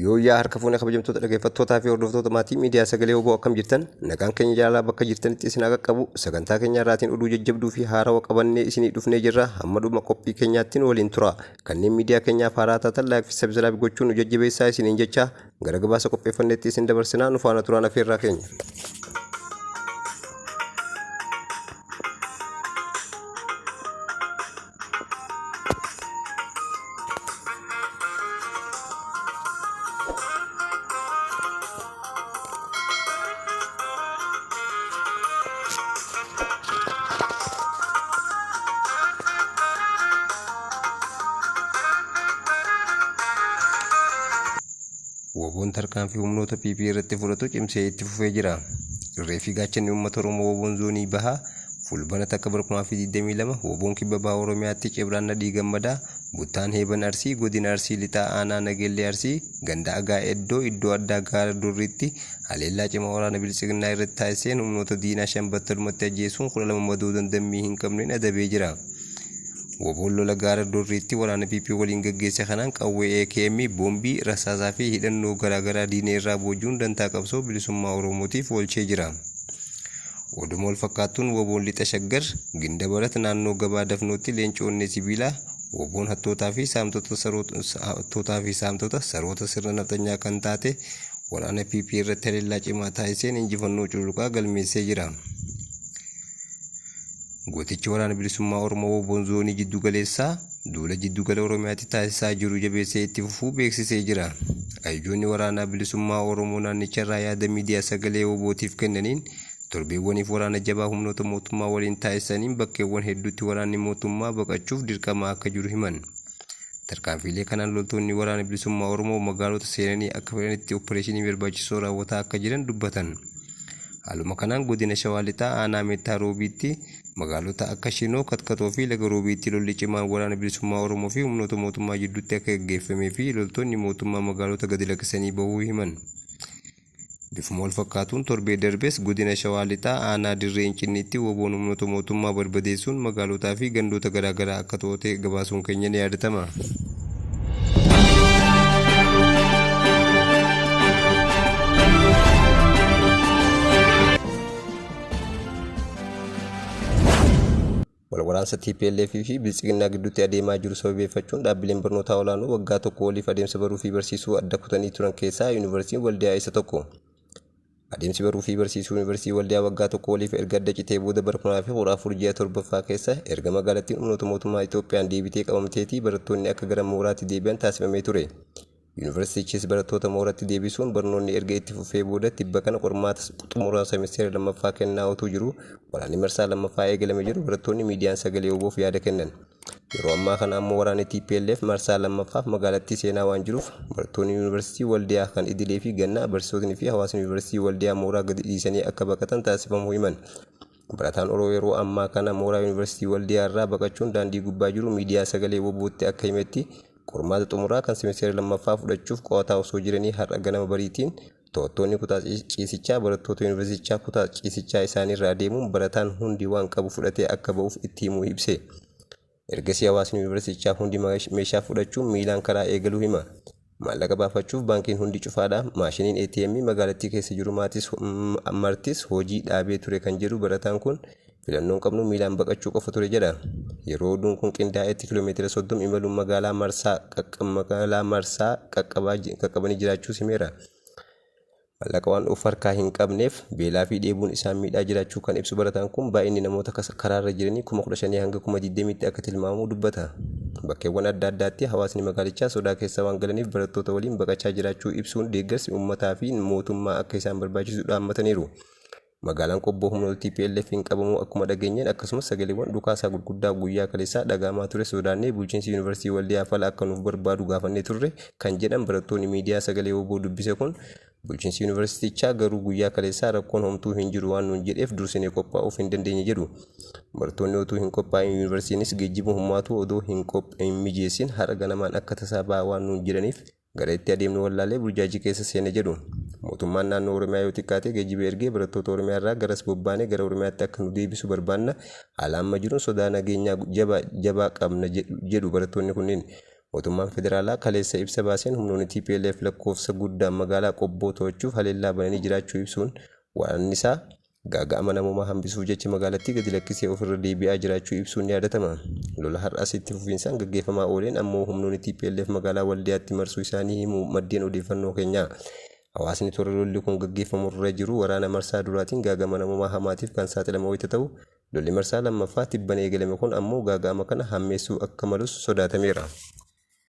Yooyyaa harka fuune kabajamtoota dhaggeeffattootaa fi hordoftoota maatii miidiyaa sagalee WBO akkam jirtan? Nagaan keenya jaalalaa bakka jirtanitti isin haa qaqqabu. Sagantaa keenya irraatiin oduu jajjabduu fi haarawa qabannee isinii dhufnee jirra. Hamma dhuma qophii keenyaatti nu waliin tura. Kanneen miidiyaa keenyaaf haaraa taatan like fi subscribe gochuun nu jajjabeessaa isiniin jecha gara gabaasa qopheeffanneetti isin dabarsinaa nu faana turaan afeerraa keenya. Woboon tarkaanfii humnoota PP irratti fudhatu cimsee itti fufee jira. Irree fi gaachanni uummata Oromoo Woboon Zoonii Bahaa Fulbana takka bara 2022 Woboon Kibba Baha Oromiyaatti Cibraan Nadhii Gammadaa, Buttaan Heeban Arsii, Godina Arsii Lixaa Aanaa Nageellee Arsii, Ganda Agaa Eddoo iddoo addaa Gaara Durriitti haleellaa cimaa waraana Biltsiginnaa irratti taasiseen humnoota diinaa 5 battalumatti ajjeesuun 12 madoo dandammii hin qabneen adabee jira. Woboon lola Gaara Durriitti waraana PP waliin gaggeesse kanaan qawwee AKM, boombii, rasaasaa fi hidhannoo garaagaraa diina irraa booji'uun dantaa qabsoo bilisummaa Oromootiif oolchee jira. Oduma wal fakkaattuun Woboon Lixa Shaggar, Gindabarat naannoo gabaa Dafnootti leenci onnee sibiilaa, Woboon hattootaa fi saamtota hattootaa fi saamtota saroota sirna nafxanyaa kan taate waraana PP irratti haleellaa cimaa taasiseen injifannoo cululuqaa galmeessee jira. Gootichi Waraana Bilisummaa Oromoo Woboon Zoonii Jiddu Galeessaa duula jiddu gala Oromiyaatti taasisaa jiru jabeessee itti fufuu beeksisee jira. Ajajoonni Waraanaa Bilisummaa Oromoo naannicharraa yaada miidiyaa Sagalee WBOtiif kennaniin torbeewwaniif waraana jabaa humnoota mootummaa waliin taasisaniin bakkeewwan hedduutti waraanni mootummaa baqachuuf dirqamaa akka jiru himan. Tarkaanfiilee kanaan loltoonni Waraana Bilisummaa Oromoo magaalota seenanii akka fedhanitti oppireeshinii barbaachisoo raawwataa akka jiran dubbatan. Haaluma kanaan Godina Shawaa Lixaa Aanaa Meettaa Roobiitti magaalota akka Shinoo, Katkatoo fi Laga Roobiitti lolli cimaan Waraana Bilisummaa Oromoo fi humnoota mootummaa jidduutti akka gaggeeffamee fi loltoonni mootummaa magaalota gadi lakkisanii bahuu himan. Bifuma walfakkaatuun torbee darbes Godina Shawaa Lixaa Aanaa Dirree Incinniitti WBOn humnoota mootummaa barbadeessuun magaalotaa fi gandoota garaagaraa akka to'ate gabaasuun keenya ni yaadatama. Walwaraansa tplf fi Biltsiginnaa gidduutti adeemaa jiru sababeeffachuun dhaabbileen barnootaa olaanoo waggaa tokko oliif adeemsa baruu fi barsiisuu adda kutanii turan keessaa Yuunivarsiitiin Waldiyaa isa tokko. Adeemsi baruu fi barsiisuu Yuunivarsiitii Waldiyaa waggaa tokko oliif erga adda citee booda bara 2014 ji'a torbaffaa keessa erga magaalattiin humnoota mootummaa Itoophiyaan deebitee qabamteetii barattoonni akka gara mooraatti deebi'an taasifamee ture. Yuunivarsiitichis barattoota mooratti deebisuun barnoonni erga itti fufee booda tibba kana qormaata xumura semisteera lammaffaa kennaa otuu jiruu waraanni marsaa lammaffaa eegalame jedhu barattoonni miidiyaan Sagalee WBOf yaada kennan. Yeroo ammaa kana ammoo waraanni tplf marsaa lammaffaaf magaalattii seenaa waan jiruuf barattoonni Yuunivarsiitii Waldiyaa kan idilee fi gannaa, barsiisotni fi hawaasni Yuunivarsiitii Waldiyaa mooraa gadi dhiisanii akka baqatan taasifamuu himan. Barataan Oro yeroo ammaa kana mooraa Yuunivarsiitii Waldiyaa irraa baqachuun daandii gubbaa jiru miidiyaa Sagalee WBOtti akka himetti qormaata xumuraa kan semisteera lammaffaa fudhachuuf qo'ataa osoo jiranii har'a ganama bariitiin to'attoonni kutaa ciisichaa barattoota yuunivarsiitichaa kutaa ciisichaa isaaniirraa deemuun barataan hundi waan qabu fudhatee akka ba'uuf itti himuu ibse. Ergasii hawaasni yuunivarsiitichaa hundi meeshaa fudhachuun miilaan karaa eegaluu hima. Maallaqa baafachuuf baankiin hundi cufaadha. Maashiniin ATM magaalattii keessa jiru maatis martis hojii dhaabee ture kan jedhu barataan kun filannoon qabnu miilaan baqachuu qofa ture jedha. Yeroo oduun kun qindaa'etti kiloomeetira 30 imaluun magaalaa Marsaa magaalaa Marsaa qaqqabanii jiraachuus himeera. Maallaqa waan of harkaa hin qabneef beelaa fi dheebuun isaan miidhaa jiraachuu kan ibsu barataan kun baay'inni namoota karaarra jiranii 15,000 hanga 20,000tti akka tilmaamamu dubbata. Bakkeewwan adda addaatti hawaasni magaalichaa sodaa keessa waan galaniif barattoota waliin baqachaa jiraachuu ibsuun deeggarsi uummataa fi mootummaa akka isaan barbaachisu dhaammataniiru. Magaalaan Qobboo humnoota TPLF'n qabamuu akkuma dhageenyeen akkasumas sagaleewwan dhukaasaa gurguddaa guyyaa kaleessaa dhaga'amaa ture sodaannee bulchiinsi Yuunivarsiitii Waldiyaa fala akka nuuf barbaadu gaafannee turre kan jedhan barattoonni miidiyaa Sagalee wbo dubbise kun bulchiinsi Yuunivarsiitichaa garuu guyyaa kaleessaa rakkoon homtuu hin jiru waan nuun jedheef dursinee qophaa'uuf hin dandeenye jedhu. Barattoonni otuu hin qophaa'in Yuunivarsiitiinis geejjiba hommaatuu odoo hin mijeessin har'a ganamaan akka tasaa ba'aa waan nuun jedhaniif Gara itti adeemnu wallaalee burjaajii keessa seene jedhu. Mootummaan naannoo Oromiyaa yoo xiqqaate geejiba ergee barattoota Oromiyaa irraa garas bobbaane gara Oromiyaatti akka nu deebisu barbaanna. Haala amma jiruun sodaa nageenyaa jabaa jabaa qabna jedhu barattoonni kunneen. Mootummaan federaalaa kaleessa ibsa baaseen humnoonni tplf lakkoofsa guddaan magaalaa Qobboo to'achuuf haleellaa bananii jiraachuu ibsuun waraanni isaa gaaga'ama namoomaa hambisuuf jecha magaalattii gadi lakkisee ofirra deebi'aa jiraachuu ibsuun ni yaadatama. Lola har'as itti fufiinsaan gaggeeffamaa ooleen ammoo humnoonni tplf magaalaa Waldiyaatti marsuu isaanii himu maddeen odeeffannoo keenyaa. Hawaasni toora lolli kun gaggeeffamurra jiru waraana marsaa duraatiin gaaga'ama namoomaa hamaatiif kan saaxilame wayita ta'u, lolli marsaa lammaffaa tibbana eegalame kun ammoo gaaga'ama kana hammeessuu akka malus sodaatameera.